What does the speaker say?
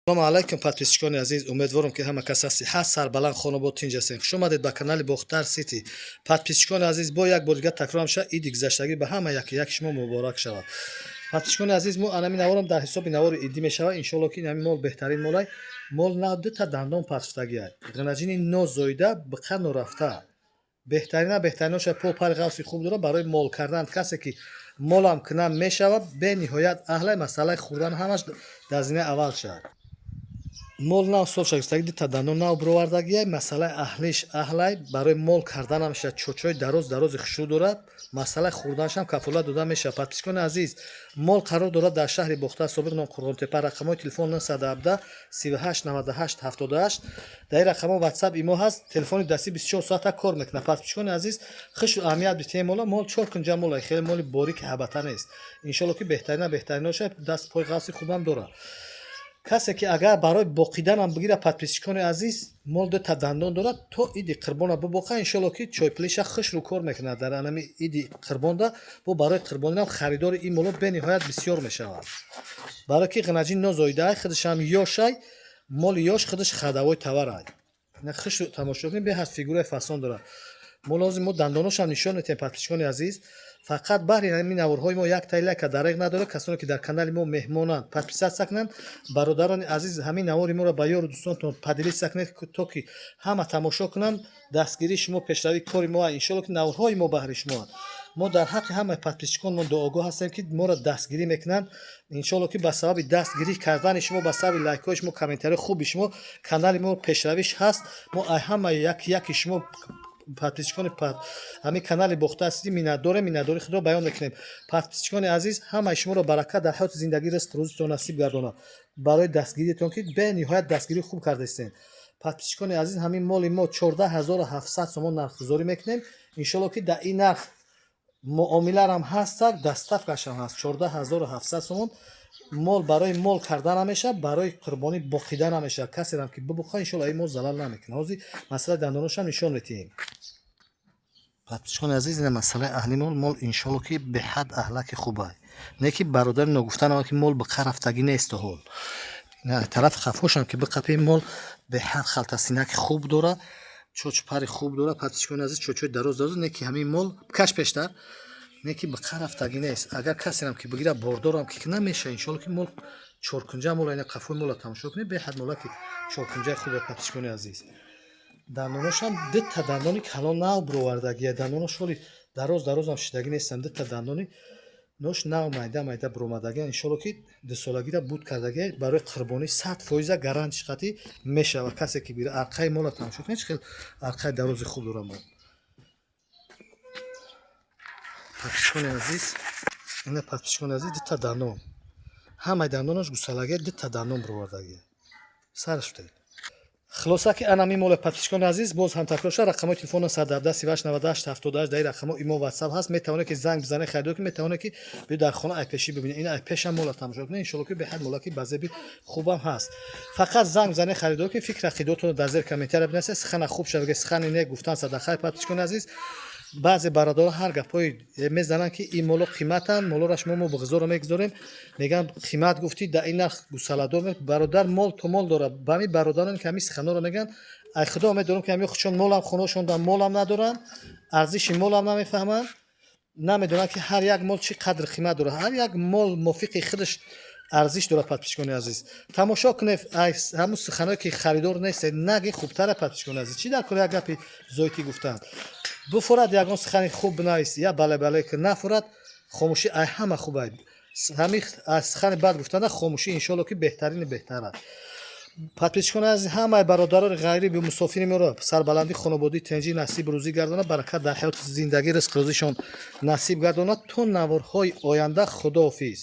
Салому алайкум, подписчикони азиз. Умедворам, ки ҳама кас ҳастӣ, сарбаланд, хонобод, тинҷ ҳастем. Хуш омадед ба канали Бохтар Сити. Подписчикони азиз, бо як бор дигар такрор мешавад, иди гузаштагӣ ба ҳама яки як шумо муборак шавад. Подписчикони азиз, мо анами наворам дар ҳисоби навори иддӣ мешавад. Иншоалло, ки инами мол беҳтарин молай. Мол на дута дандон партуфтагиай, ғинаҷини нозоида, биқа норафта, беҳтарина беҳтариноша, по пари ғафси хуб дорад. Барои мол кардан, касе ки молам кунам мешавад, бениҳоят аҳлай. Масъалаи хӯрдан ҳамаш дар зинаи аввал шавад. Мол нав сол шагистаги, дита дандон нав бировардагиай. Масъалаи аҳлиш аҳлай, барои мол карданам мешавад. Чочои дароз дарози хушрӯ дорад, масъалаи хӯрданашам кафолат дода мешавад. Подписчикони азиз, мол қарор дорад дар шаҳри Бохтар, собиқ ном Қурғонтепа. Рақамҳои телефон 917 38 98 78. Дар ин рақамҳо Ватсап, Имо ҳаст, телефони дастӣ 24 соата кор мекунад. Подписчикони азиз, хушу аҳамият битиҳем мола. Мол чор кунҷа мола, хеле моли борики ҳабата нест. Иншоалло, ки беҳтарина беҳтариноша, даст пои ғафси хубам дорад. Касе ки агар барои боқиданам бигира, подписчикони азиз, мол дута дандон дорад, то иди қирбона бибоқа, иншоалло, ки чойпулиша хушрӯ кор мекунад. Дар анами иди қирбонда бо барои қирбонинам харидори ин моло бениҳоят бисёр мешавад, барое ки ғинаҷин нозоидаай, худашам ёшай. Моли ёш худаш ходовой товарай. Хушу тамошо кунед, беҳад фигураи фасон дорад. Мо лозим мо дандоношам нишон медиҳем. Подписчикони азиз, фақат баҳри ҳамин наворҳои мо як тай лайка дареғ надорад. Касоне ки дар канали мо меҳмонанд, подписаться кунанд. Бародарони азиз, ҳамин навори моро ба ёру дӯстонтон поделиться кунед, то ки ҳама тамошо кунанд. Дастгирии шумо пешравии кори мо. Иншоалло, ки наворҳои мо баҳри шумо. Мо дар ҳаққи ҳамаи подписчиконмон дуогӯ ҳастем, ки моро дастгирӣ мекунанд. Иншоалло, ки ба сабаби дастгирӣ кардани шумо, ба сабаби лайкҳои шумо, комментарии хуби шумо канали мо пешравиш ҳаст. Мо ҳамаи яки яки шумо, подписчикони ҳамин канали Бохтар Сити, миннатдорем, миннатдории худро баён мекунем. Подписчикони азиз, ҳамаи шуморо баракат дар ҳаёти зиндагӣ, ризқ рӯзитон насиб гардонад барои дастгириятон, ки бениҳоят дастгирии хуб кардаистем. Подписчикони азиз, ҳамин моли мо 14 700 сомон нархгузорӣ мекунем. Иншоалло, ки дар ин нарх муомиларам ҳастак, доставкашам ҳаст. 14 700 сомон. Мол барои мол карда намешавад, барои қурбонӣ боқида намешавад. Касерам ки бибуха, иншоалло, ин мол залал намекунад. Ҳозир масъалаи дандоношам нишон медиҳем. Подписчикони азиз, ина масъалаи аҳли мол. Мол, иншоалло, ки беҳад аҳлаки хубай, не ки бародари ногуфта нама, ки мол биқа рафтагӣ нест. Ҳол тарафи хафошам ки биқапи, мол беҳад халтасинаки хуб дорад, чоч пари хуб дорад. Подписчикони азиз, чочои дароз дароз, не ки ҳамин мол каш пештар, не ки биқа рафтагӣ нест. Агар касерам ки бигира, бордорам ки намеша. Иншоалло, ки мол чоркунҷа мол. Ина қафои мола тамошо кунед, беҳад молаки чоркунҷаи хубе. Подписчикони азиз, дандоношам дута дандони калон нав бировардагия. Дандонош ҳоли дароз дарозам шидагӣ нестанд, дута дандони нош нав майда майда биромадагия. Иншоалло, ки дусолагира буд кардагия, барои қурбонӣ 100% гарантиш қатӣ мешавад. Касе ки бира, арқаи мола тамошо кунед, чӣ хел арқаи дарози хуб дорад мол. Подписчикони азиз, ина, подписчикони азиз, дута дандон, ҳамаи дандонош гусалагия, дута дандон бировардагия, сараш шуда. Хулоса, ки ана мемоле. Подписчикони азиз, боз ҳам такрор шуда, рақамҳои телефона 117 38 98 78. Дар ин рақамҳо Имо, Ватсап ҳаст. Метавонед, ки занг бизанед, харидор кунед, метавонед, ки биё дар хона айпешӣ бибинед. Ин айпешам мола тамошо кунед. Иншоалло, ки беҳад молаки базеби хубам ҳаст. Фақат занг бизанед, харидор кунед. Фикр ақидотонро дар зери комментария бинависед. Сухана хуб шава, сухани не гуфтан садақаи. Подписчикони азиз, баъзе бародаро ҳар гапҳое мезананд, ки ин моло қиматанд, молоро шумо мо бигзоро мегузорем, мегӯянд, қимат гуфтӣ, дар ин нарх гусаладор. Бародар, мол то мол дорад. Ба ҳамин бародароне ки ҳамин суханҳоро мегӯянд, ай худо умед дорам, ки ҳамин худшон молам хонаҳошонда молам надоранд, арзиши молам намефаҳманд, намедонанд, ки ҳар як мол чӣ қадр қимат дорад, ҳар як мол мувофиқи худаш арзиш дорад. Подписчикони азиз, тамошо кунед, ҳамун суханое ки харидор нестед, наги хубтара. Подписчикони азиз, чӣ дар кор як гапи зоитӣ гуфтанд? Буфурад, ягон сухани хуб бинавис, я бале бале ки нафурад, хомӯшӣ ай ҳама хуб ай. Ҳамин аз сухани бад гуфтанда хомӯшӣ, иншоалло, ки беҳтарини беҳтар аст. Подписчикони азиз, ҳамаи бародарони ғариби мусофири моро сарбаландӣ, хонободӣ, тинҷӣ насиб рӯзӣ гардонад, баракат дар ҳаёти зиндагӣ, ризқ рӯзишон насиб гардонад. То наворҳои оянда, худоҳофиз.